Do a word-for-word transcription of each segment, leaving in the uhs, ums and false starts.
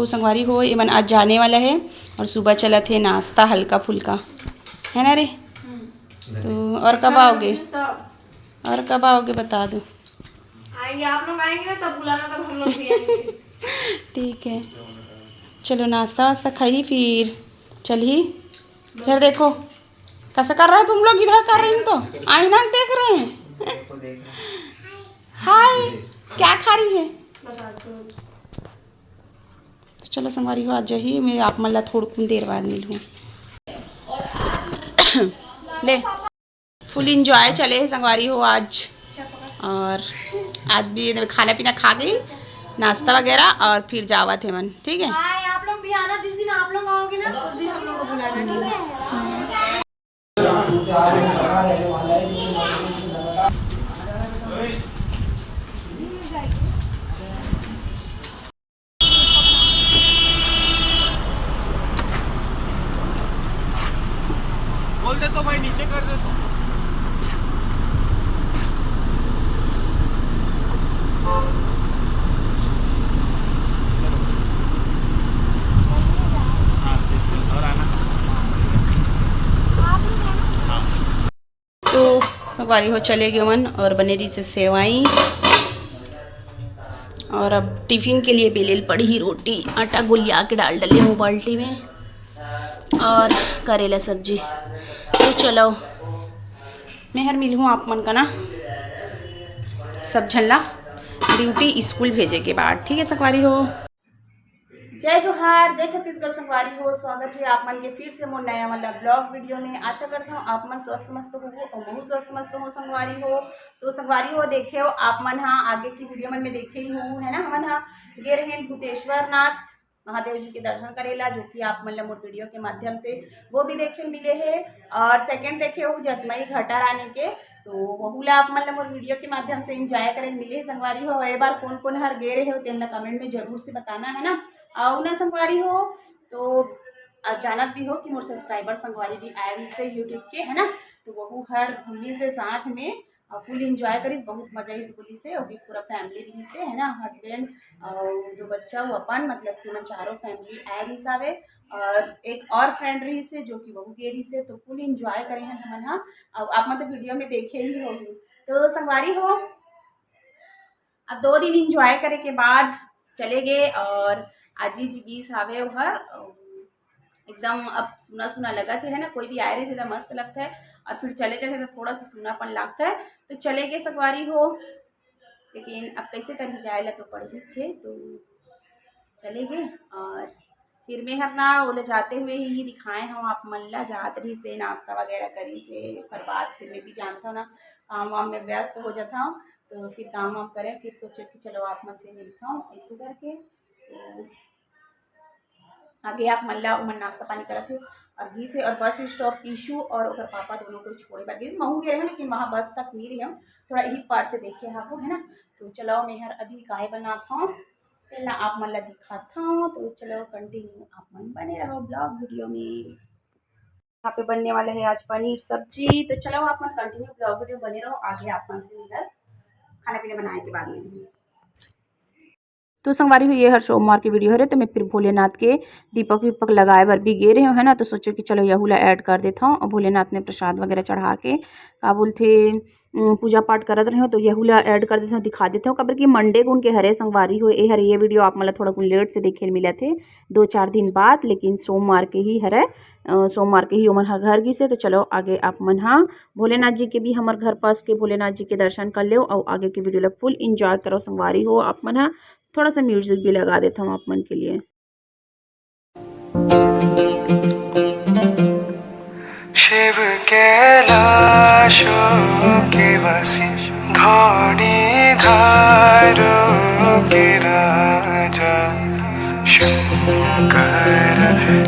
संगवारी हो, एमन आज जाने वाला है और सुबह चलत हे नाश्ता हल्का फुल्का, है ना रे? तो और कब आओगे? और कब आओगे, बता दो। आएंगे, आप लोग आएंगे ना, तब बुलाना, तब हम लोग भी आएंगे। ठीक है, चलो नाश्ता वास्ता खाई, फिर चली। फिर देखो कैसे कर रहे हो तुम लोग, इधर कर रही हूँ तो आईना देख रहे हैं। हाय, क्या खा रही है? तो चलो संगवारी हो, आज ही मैं आप मन ला थोड़कुन देर बाद मिलूँ। ले, फुल इंजॉय चले हे संगवारी हो आज। और आज भी खाना पीना खा गई, नाश्ता वगैरह, और फिर जावत हे मन, ठीक है। हाँ, आप लोग भी आना, जिस दिन आप लोग आओगे ना, उस दिन हम लोग को बुलाना, ठीक है? बोल दे तो भाई, नीचे कर दे तो। हाँ, बिल्कुल। और आना। हाँ। तो संगवारी हो, चले गए मन और बने रही से सेवाई। और अब टिफिन के लिए बेले ल पड़ी रोटी, आटा गोलिया के डाल डले हूँ बाल्टी में, और करेला सब्जी। तो चलो, मैं हर मिलूँ आप मन का ना सब झन ला ड्यूटी स्कूल भेजे के बाद, ठीक है संगवारी हो। जय जोहार, जय छत्तीसगढ़ संगवारी हो, स्वागत है आप मन के फिर से मोर नया वाला ब्लॉग वीडियो में। आशा करता हूँ आप मन स्वस्थ मस्त हो और बहुत स्वस्थ मस्त हो संगवारी हो। तो संगवारी हो, देखे हो आप मन, हाँ, आगे की वीडियो मन में देखे ही हो, है ना, हमन हा गे रहे भूतेश्वर नाथ महादेव जी के दर्शन करेला, जो कि आप मन ला मोर वीडियो के माध्यम से वो भी देखे मिले है। और सेकंड देखे हो जतमई घटा रानी के, तो वहू ला आप मन ला मोर वीडियो के माध्यम से एंजॉय करे मिले है संगवारी हो। ए बार कौन कौन हर गे रहे हो, तेन ला कमेंट में जरूर से बताना, है ना। और ना संगवारी हो, तो आप जानत भी हो कि मोर सब्सक्राइबर संगवारी भी आए रहिस हे YouTube के, है ना, तो वहू हर घूमिस हे साथ में और फुल एंजॉय करिस, बहुत मजा आइस बोलिस हे, अउ भी पूरा फैमिली रहिस हे, है ना, हस्बैंड और दो बच्चा, वो अपन, मतलब कि मन चारों फैमिली आए रहिस हावे। और एक और फ्रेंड रहिस हे, जो कि वहू गे रहिस हे, तो फुल एंजॉय करे हन हमन हा। अब आप मन तो वीडियो में देखे ही होही। तो संगवारी हो, अब दो दिन एंजॉय करे के बाद चले गए, और आजी जी गीस हावे ओहर, अउ एकदम अब सुना सुना लगत हे, है ना, कोई भी आए रहिथे त मस्त लगथे, और फिर चले जाथे त थोड़ा सा सुनापन लगथे। तो चले गए संगवारी हो, लेकिन अब कैसे करही, जाए ला तो पड़ही छे, तो चले गए। और फिर मैं हर ना ओला जाते हुए ही दिखाए हूँ आप मन ला, जात रहिस हे, नाश्ता वगैरह करिस हे, ओकर बाद फिर मैं भी जानत हूँ ना, काम वाम में व्यस्त हो जात हूँ, तो फिर काम वाम करें, फिर सोचे कि चलो आप मन से मिलता हूँ, ऐसे करके। तो आगे आप मन ला, उमन नाश्ता पानी करत हे और गीस हे, और बस स्टॉप ईशु और ओकर पापा दोनों को छोड़े बर गीस। महू गे रहे, लेकिन वहाँ बस तक नहीं रहे, थोड़ा यही पार से देखे हाबो, है ना। तो चलो मैं हर अभी काय बनात हूँ, तेला आप मन ला दिखात हूँ। तो चलो कंटिन्यू आप मन बने रहो ब्लॉग वीडियो में। यहाँ पे बनने वाला है आज पनीर सब्जी, तो चलो आप मन कंटिन्यू ब्लॉग वीडियो बने रहो, आगे आप मन से मिलत खाना पीना बनाए के बाद में। तो संगवारी हो, ये हर सोमवार के वीडियो हरे, तो मैं फिर भोलेनाथ के दीपक वीपक लगाए बर भी गे रहे हूँ, है ना, तो सोचे कि चलो यहू ला ऐड कर देता हूँ और भोलेनाथ में प्रसाद वगैरह चढ़ा के का बोलथे, अम, पूजा पाठ करत रहे हो, तो यहू ला ऐड कर देते हो, दिखा देते हो, काबर कि मंडे गुन के हरे संगवारी हो, ए हरे, ये वीडियो आप मन ला थोड़ा गुन लेट से देखे ल मिलत हे, दो चार दिन बाद, लेकिन सोमवार के ही हरे, अ, सोमवार के ही ओमन ह घर गिसे। तो चलो आगे आप मन हा भोलेनाथ जी के भी, हमर घर पास के भोलेनाथ जी के दर्शन कर लेव, अउ आगे के वीडियो ला फुल एंजॉय करो संगवारी हो। आप मन हा थोड़ा सा म्यूजिक भी लगा देता हूँ आप मन के लिए। शिव कैलाशों के वासी, धौनी धारों के राजा, शंकर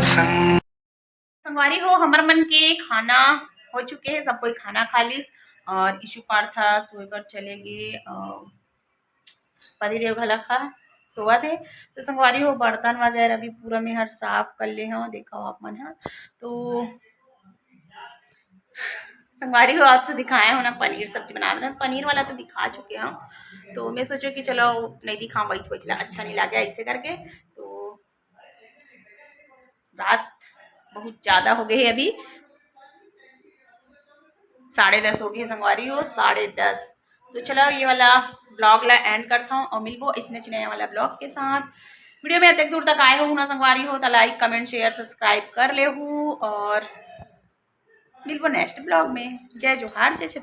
संग। संगवारी हो, हमर मन के खाना हो चुके हे, सब कोई खाना खा लिस और ईशु पार्थ ह सोए बर चले गे और पति देव घला खा सोवत हे। तो संगवारी हो, बर्तन वगैरह भी पूरा मैं हर साफ कर ले हव, देखव आप मन ह। तो संगवारी हो, आपसे दिखाए हो ना, पनीर सब्जी बना देना, पनीर वाला तो दिखा चुके हव, तो मैं सोचो कि चलो नहीं दिखाऊँ, वही छोड़ दिला, अच्छा नहीं लगे ऐसे करके। तो रात बहुत ज़्यादा हो गए हे, अभी साढ़े दस हो गए संगवारी हो, साढ़े दस। तो चलो ये वाला vlog ला end करता हूँ और मिलबो इसने नया वाला vlog के साथ। Video में अतक दूर तक आए हो ना संगवारी हो तो like, comment, share, subscribe कर लेहू और मिलबो next vlog में। जय जोहार, जय छत्तीसगढ़।